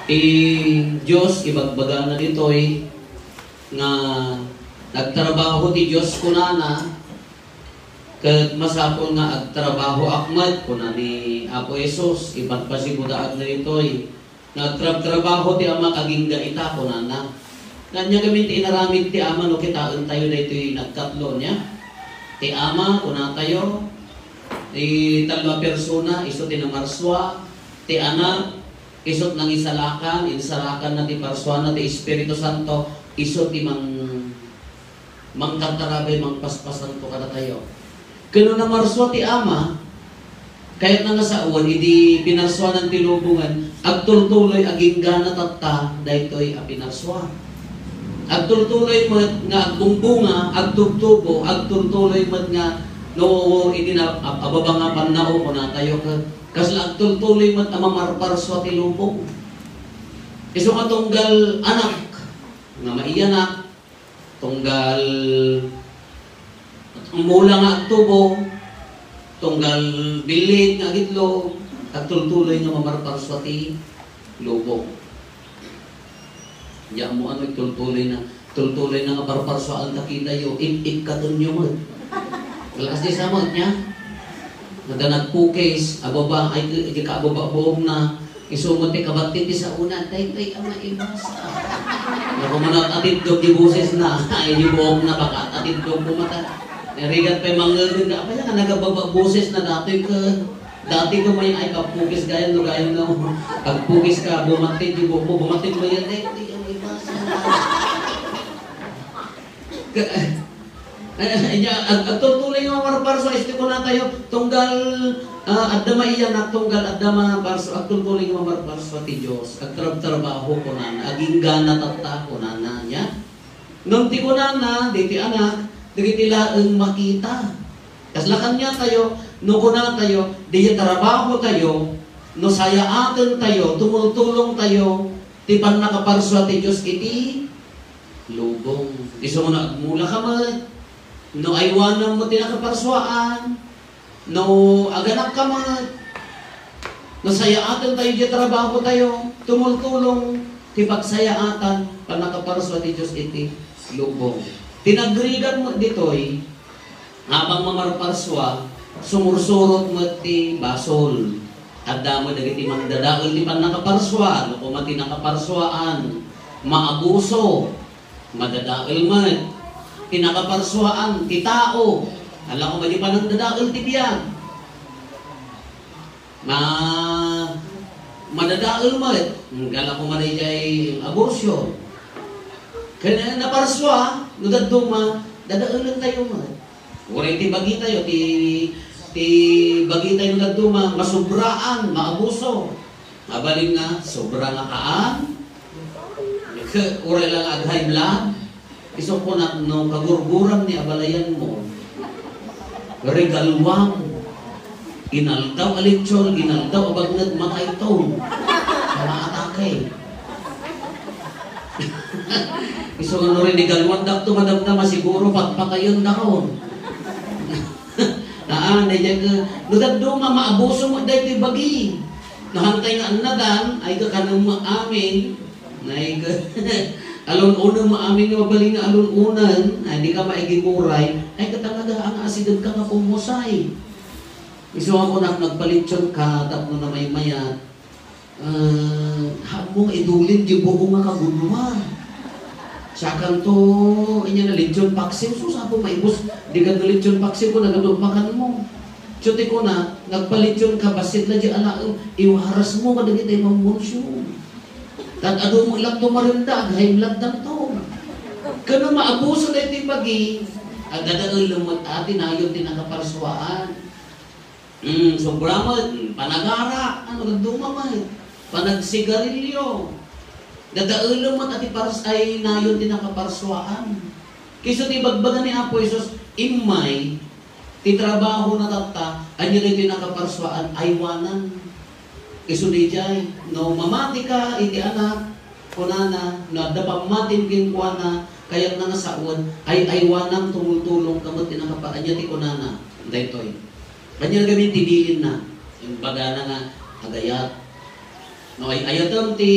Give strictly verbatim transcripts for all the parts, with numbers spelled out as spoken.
Ti Dios, ibagbagana ditoy nga nagtrabaho ti Dios, kunana, ket masapul nga agtrabahoak met, kuna ni Apo Jesus. Ipagpasigudaagna ditoy nga agtrabtrabaho ti Ama agingga ita, kunana. Ania ngamin ti inaramid ti Ama no kitaentayo daytoy nagkatlo, nia? Ti Ama, kunatayo, ti tallo a persona, isu ti namarsua, ti Anak, isut nangisalakan, insalakanna ti parsuana, ti Espiritu Santo, isu ti mang-, mangkarkarabay, mangpaspasanto kadatayo. Ken no namarsua ti Ama, kayatna nga sawen, idi pinarsuanan ti lubongen, agtultuloy, aginggana tatta daytoy a pinarsua. Agtultuloy met nga agbungbunga, agtubtubo, agtultuloy met nga no idi na, ab-, ababa nga pannao, kunatayo, ket kasla agtultuloy met a mamarparsua ti lubong. Isu nga tunggal anak nga maiyanak, tunggal mula nga agtubo, tunggal billit nga agitlog, agtultuloy nga mamarparsua ti lubong. Diak ammo ano, tultuloy na, tultuloy na nga parparsuaan ta kitayo, ik-ikkatenyo met. Alas diyes a met, nia? Adda nagpukis, ababa, ay, di ka ababa buong na, isu met ti kabattit ti sauna, tay, tay, ama, ibasa. Naku, man at-atiddog di boses na, ay, di buong na, baka at-atiddog ko mata. Narigat pa'y mangngegeng na, apay nga nagababa boses na datoy ka, dati ka may ay pagpukis gayan, no, gayan, no. Pagpukis ka, bumatid, di buong mo, bumatid mo yan, eh, di, di, di, Ka-, eh, nya, ag-, agtultuloy nga mamarparso, isu ti kunatayo, tunggal, ah, adda maiyanak, tunggal adda mamarso, agtultuloy nga mamarparso ti Dios, agtrabtrabaho, kunana, aginggana tatta, kunana, nya? Ngem ti kunana, diti anak, dagiti laeng makita. Kasla kaniatayo, no kunatayo, daydiay trabahotayo, no sayaatentayo, tumultulongtayo, ti pannakaparsua ti Dios iti lubong. Isu nga agmula ka met, no aywanam met ti nakaparsuaan, no aganak ka met, no sayaatentayo diay trabahotayo, tumultulong ti pagsayaatan, pannakaparsua ti Dios iti lubong. Ti nagrigat met ditoy, Apang mamarparsua, sumursurot met ti basol. Adda met dagiti mangdadael ti pannakaparsua, no koma ti nakaparsuaan, maabuso, madadael met. Ti nakaparsuaan, ti tao, ala koma di panangdadael ti biag. Ma-, madadael met, ngala ko man idiay abortion. Ken naparsua, no dadduma, dadaelentayo met. Uray ti bagitayo, ti, ti bagitayo no dadduma, masubraan, maabuso. Mabalin nga, sobra nga kaan. Ke-, uray la nga ag-high blood. Isu kunak no kagurguram ni abalayanmo, regaluam, inaldaw a lechon, inaldaw a bagnet, matayto. Maatake. Isu nga no rinigaluandakto, madamdama, siguro patpatayendakon. Haan, daydiay, eh, no dadduma, maabuso met daytoy bagi. No hantay nga annadan, ay kakanem met amin, ay ka-, alun-onem met amin nga mabalin nga alun-onen, ay di ka maigiguray, ay katangada nga asideg ka nga pumusay. Isu nga kunak nagpalitson ka, tapno namaymayat, Ah, haanmo nga idulin ti buong nga kagudua. Sakanto, inya na lechon paksiw, sus, apo maibus, di ka lechon paksiw, kuna, gadup makanmo. So, ti kuna, nagpalechon ka, bassit la di alaem, iwarasmo kadagiti mammunsyo. Tad-adu mo lang tumarinda, ag-high blood lang to. Kano maabuso na iti bagi, agdadael mo ati nayon ti nakaparsuaan. Mm, sobra met, mm, panagara, ano, nagduma met, panagsigarilyo. Dadaelem met a ti pars-, ay nayon ti nakaparsuaan. Kaysa ti ibagbaga ni Apo Jesus, immay, ti trabaho na tatta, ania daytoy nakaparsuaan, aywanan. Isu daydiay, no mamati ka iti anak, kunana, no adda pammatim kenkuana, kayatna nga sawen, ay-aywanam, tumultulong ka met ti nakapa-, ania ti kunana, daytoy. Ania ngamin ti bilinna? Imbagana nga, agayat, No, ay-ayatem ti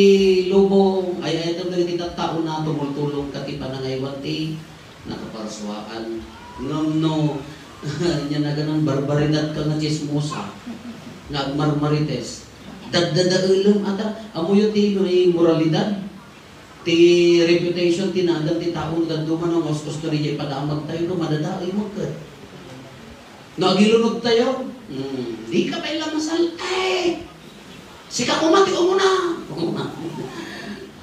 lubong, ay-ayatem dagiti tattaona, tumultulongka ti panangaywan ti nakaparsuaan. Ngem no, ania naganan, barbaridadka nga tsismosa, nga agmarmarites, daddadaelem ata, ammoyo ti no, immoralidad, ti reputation ti nagan ti tao no dadduma no nguskusto diay padamagtayo, no madadael met ket. No agilunodtayo, hmm, dika pay la masal-, ay! Sika koma ti umuna!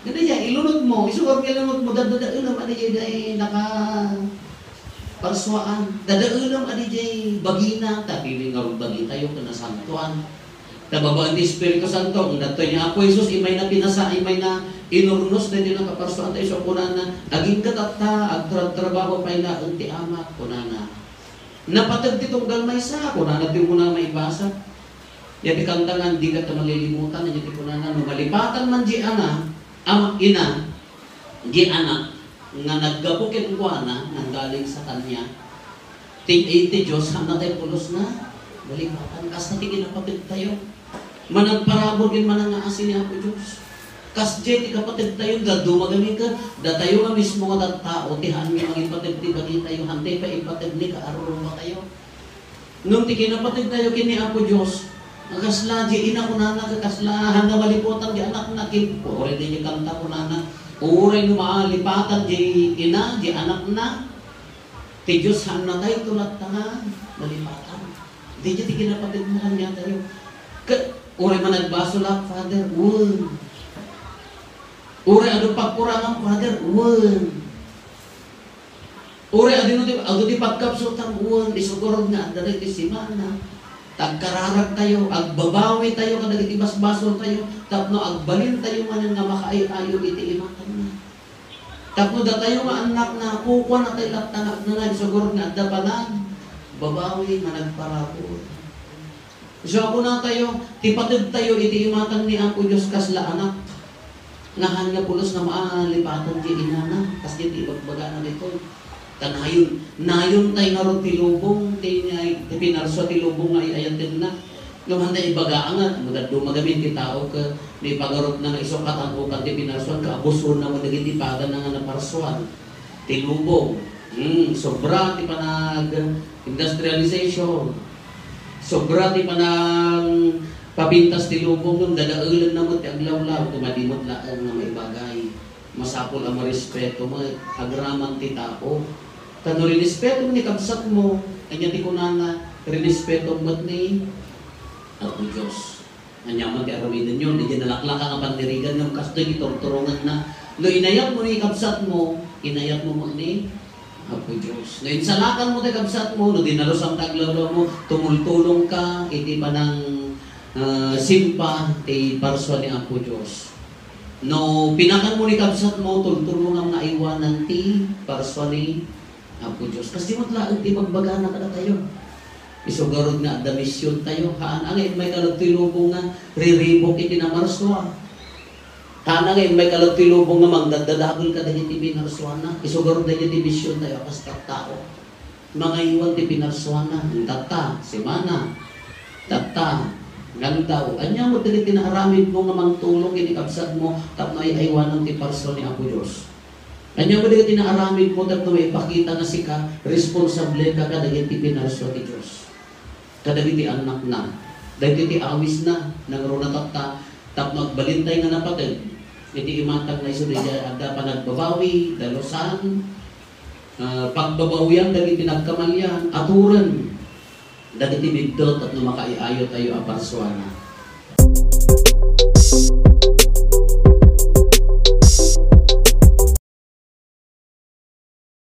Kada diay, ilunodmo, isu nga ilunodmo, daddadaelem a diay, diay nakaparsuaan. Dadaelem a diay bagina, ta pili nga bagitayo ken nasantoan. Ta babaen ti Espiritu Santo, datoy ni Apo Jesus, imayna pinasa-, imayna inurnos daytoy nakaparsuan, ta isu kunana, "Agingga tatta, agtratrabaho pay laeng ti Amak," kunana. "Napateg ti tunggal maysa," kunana ti umuna maibasa. Iti kanta nga, dika ta malilimutan, iti kunana, "No malipatan man di ana, am-, ina, di anak, nga naggapu kenkuana, nanggaling sa kanya, ti, ti Dios, haanna tay pulos nga malipatan." Kasta ti kinapategtayo. Managparabur ken manangngaasi ni Apo Dios. Kasdiay ti kapategtayo, dadduma gamin ket datayo nga mismo nga tattao, ti haan nga mangipateg ti bagitayo, haantay pay ipateg ni kaarrubatayo. Ngem ti kinapategtayo ken ni Apo Dios, nga kasla, di ina kunana, ket kasla, haanna malipatan di anakna, ken, uray di kanta kunana, uray no malipatan di ina, di anakna, ti Dios, haanna tay latta nga malipatan. Di ti kinapategmo kaniatayo. Ket, uray managbasol, Father, wen. Uray adu pagkurangan, Father, wen. Uray adu ti, adu ti pagkabsutan, wen, isu garud nga adda dagiti simana. Tagkararagtayo, agbabawitayo kadagiti basbasoltayo, tapno agbalintayo manen nga makaay-ayo iti imatanna. Tapno datayo nga annakna, kukuana tay latta nga agnanayon, isu garud nga adda panagbabawi, managparabur. Isu a kunatayo, ti pategtayo iti imatang ni Apo Dios kasla anak. Nga haan nga pulos nga maalipatan ti inana, kasdi ti ibagbagana ditoy. Ta nayon, nayon tay ngarud ti lubong, ti, ti pinarsua ti lubong nga ay-ayatenna. Ngem haan nga ibaga nga, no dadduma gamin ti tao ket ni pagarupna nga isu katangokan ti pinarsuan, kaabusona mo dagiti padana nga naparsuan. Ti lubong. Hmm, sobra ti panag-industrialization. Sobra ti panagpapintas ti lubong, ngem dadaelenna met ti aglawlaw, ket madi met laeng nga maibagay. Masapul a marespeto met agraman ti tao. Ta no rinespetom ni kabsatmo, ania ti kunana, rinespetom met ni Apo Dios. Ania man ti aramidenyo, diay nalaklaka nga panirigan ngem kastoy ti turturongenna. No inayatmo ni kabsatmo, inayatmo met ni Apo Dios. No insalakanmo ti kabsatmo, no dinalosam ti aglawlawmo, tumultulongka iti panang, ah, simpa ti parsua ni Apo Dios. No pinakanmo ni kabsatmo, tultulongam nga aywanan ti parsua ni Apo Dios. Kasdi met laeng ti ibagbagana kadatayo. Isu garud nga adda misiontayo. Haan nga immaykada ditoy lubong nga riribuk iti namarsua. Haan nga immaykada ditoy lubong nga mangdaddadagel kadagiti pinarsuana. Isu garud daytoy ti misiontayo a kas tattao. Mangaywan ti pinarsuana. Tatta, semana. Tatta, aldaw. Ania met dagiti naaramidmo nga mangtulong iti kabsatmo tapno ay-aywanam ti parsua ni Apo Dios? Ania met dagiti naaramidmo tapno maipakita nga sika responsableka kadagiti pinarsua ti Dios? Kadagiti annakna, dagiti awisna, nangruna tatta, tapno agbalintay nga napateg iti imatang nga isu daydiay adda panagbabawi, dalusan, ah, pagbabawian dagiti nagkamalian, aturen dagiti biddut tapno makaay-ayotayo a parsuana.